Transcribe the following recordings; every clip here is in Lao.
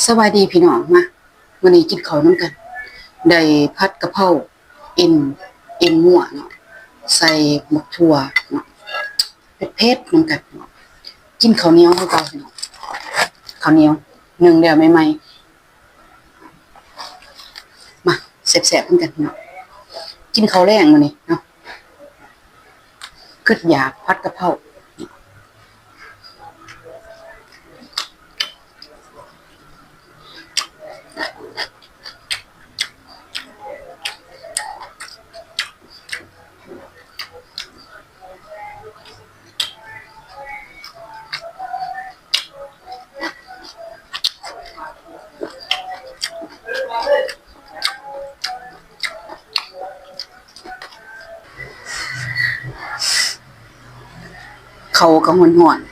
ສະບາຍດີພີ່ນ້ອງ ມາ ມື້ນີ້ກິນເຂົ້ານຳກັນ ໄດ້ຜັດກະເພົາເອັນ ເອັນງົວເນາະ ໃສ່ໝາກຖົ່ວເນາະ ເຜັດໆ ນຳກັນເນາະ ກິນເຂົ້າໜຽວຄືເກົ່າພີ່ນ້ອງ ເຂົ້າໜຽວ ໜຶ້ງແລ້ວໃໝ່ໆ ມາ ແຊບໆ ນຳກັນພີ່ນ້ອງ ກິນເຂົ້າແລງມື້ນີ້ເນາະ ຄຶດຢາກຜັດກະເພົາ. ເຂົ້າກໍຮ້ອນໆ.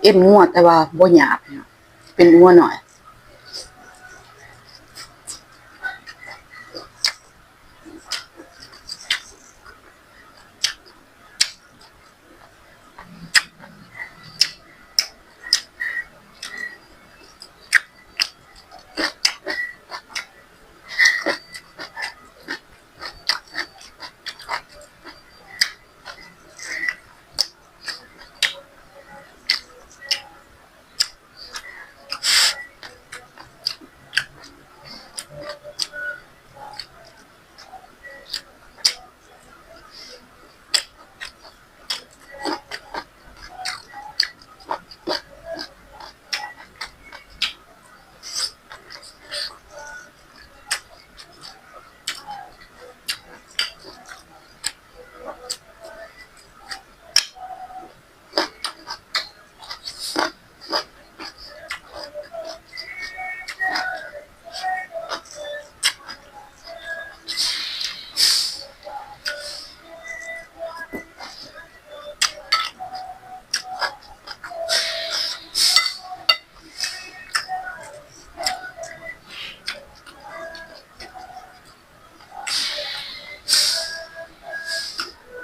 ເອັນງົວ ແຕ່ວ່າບໍ່ຫຍາບ ເປັນງົວໜ້ອຍ.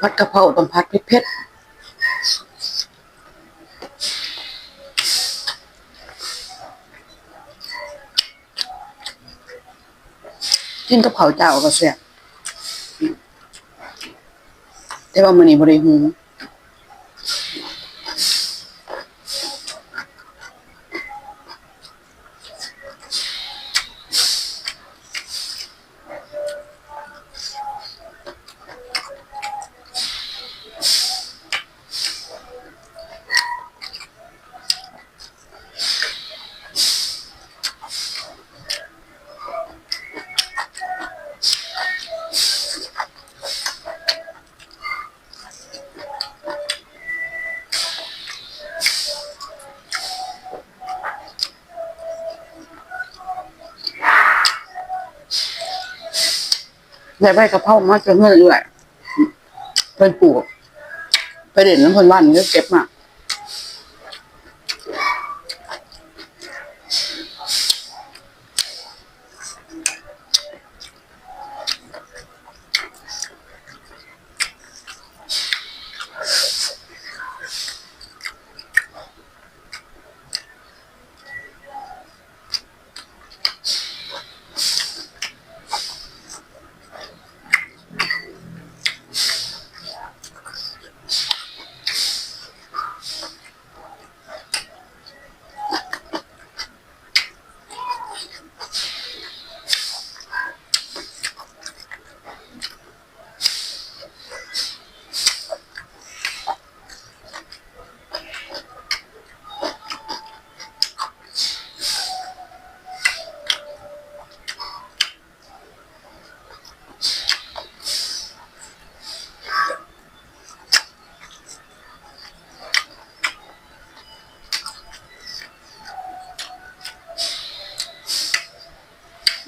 ຜັດກະເພົາຕ້ອງຜັດເຜັດໆ. ກິນກັບເຂົ້າເຈົ້າກໍແຊບ ແຕ່ວ່າມື້ນີ້ບໍ່ໄດ້ຫຸງ. ໄດ້ໃບກະເພົາມາຈາກເຮືອນເອື້ອຍ ເພິ່ນປູກ ໄປຫຼິ້ນນຳເພິ່ນບ້ານ ເກັບມາ.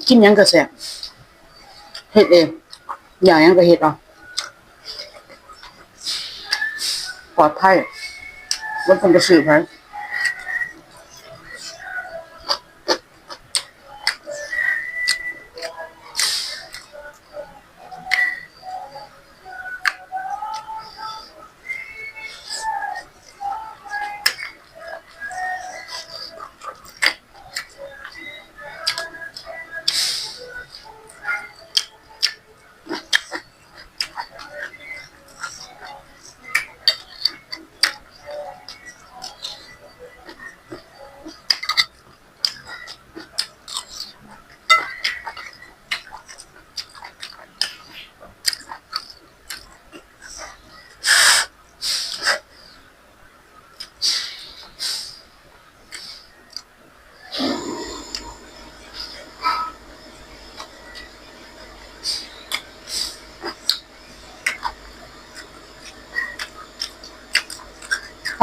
ກິນຫຍັງກໍແຊບ ເຮັດເອງ ຢາກຫຍັງກໍເຮັດເອົາ. ປອດໄພ ບໍ່ຕ້ອງໄປຊື້ໃຜ.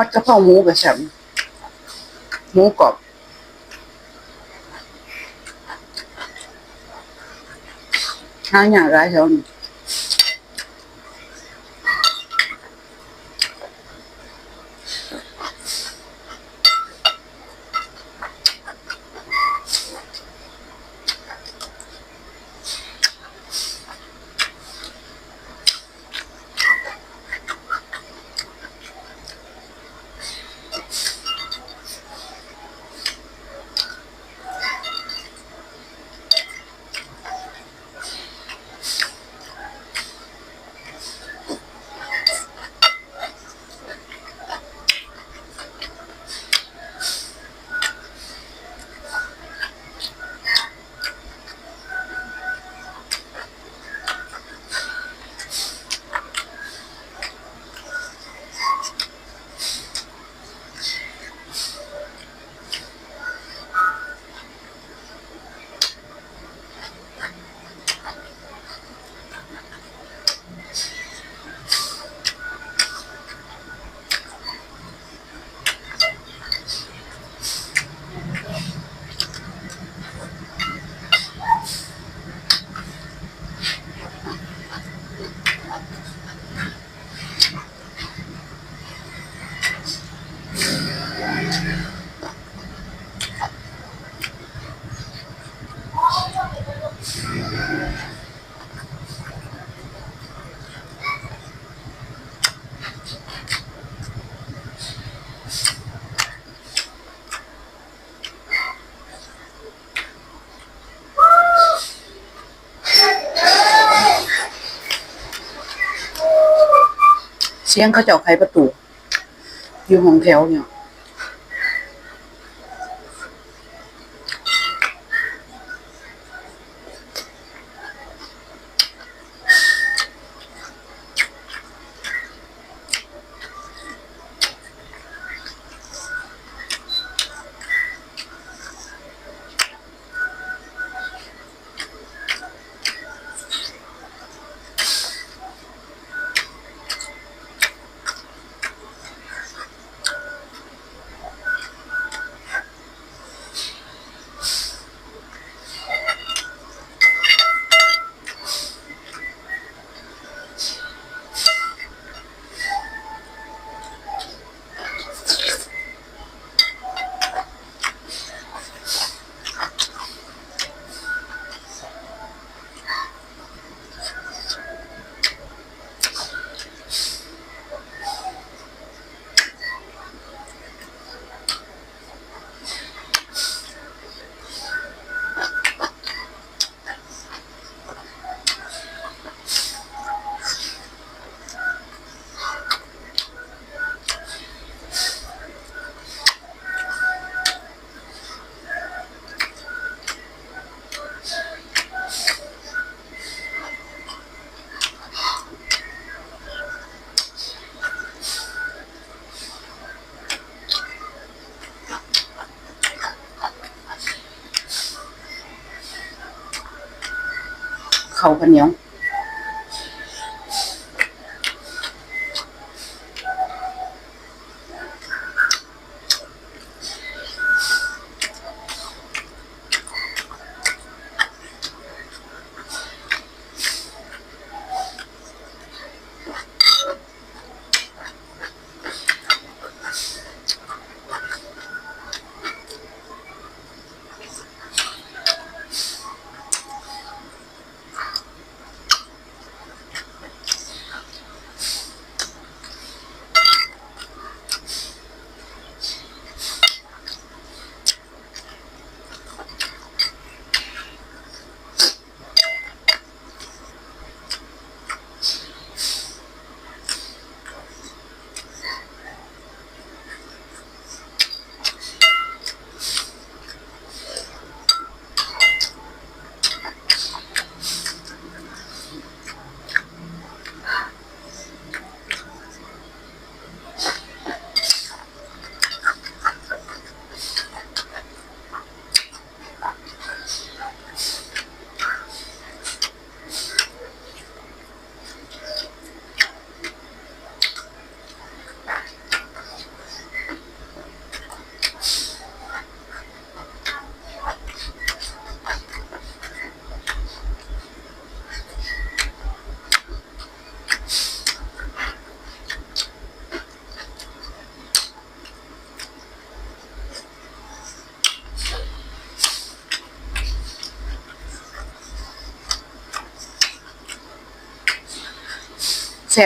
ຜັດກະເພົາໝູກະແຊບ ໝູກອບ ຫາຍາກຫຼາຍແຖວນີ້. ສຽງເຂົາເຈົ້າໄຂປະຕູຢູ່ຫ້ອງແຖວນີ້. ເຂົ້າຂ້າວໜຽວ.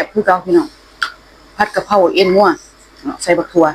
ບຄືເກົ່າພີ່ນ້ອງ ຜັດກະເພົາເອັນງົວເນາະ ໃສ່ບັກຖົ່ວ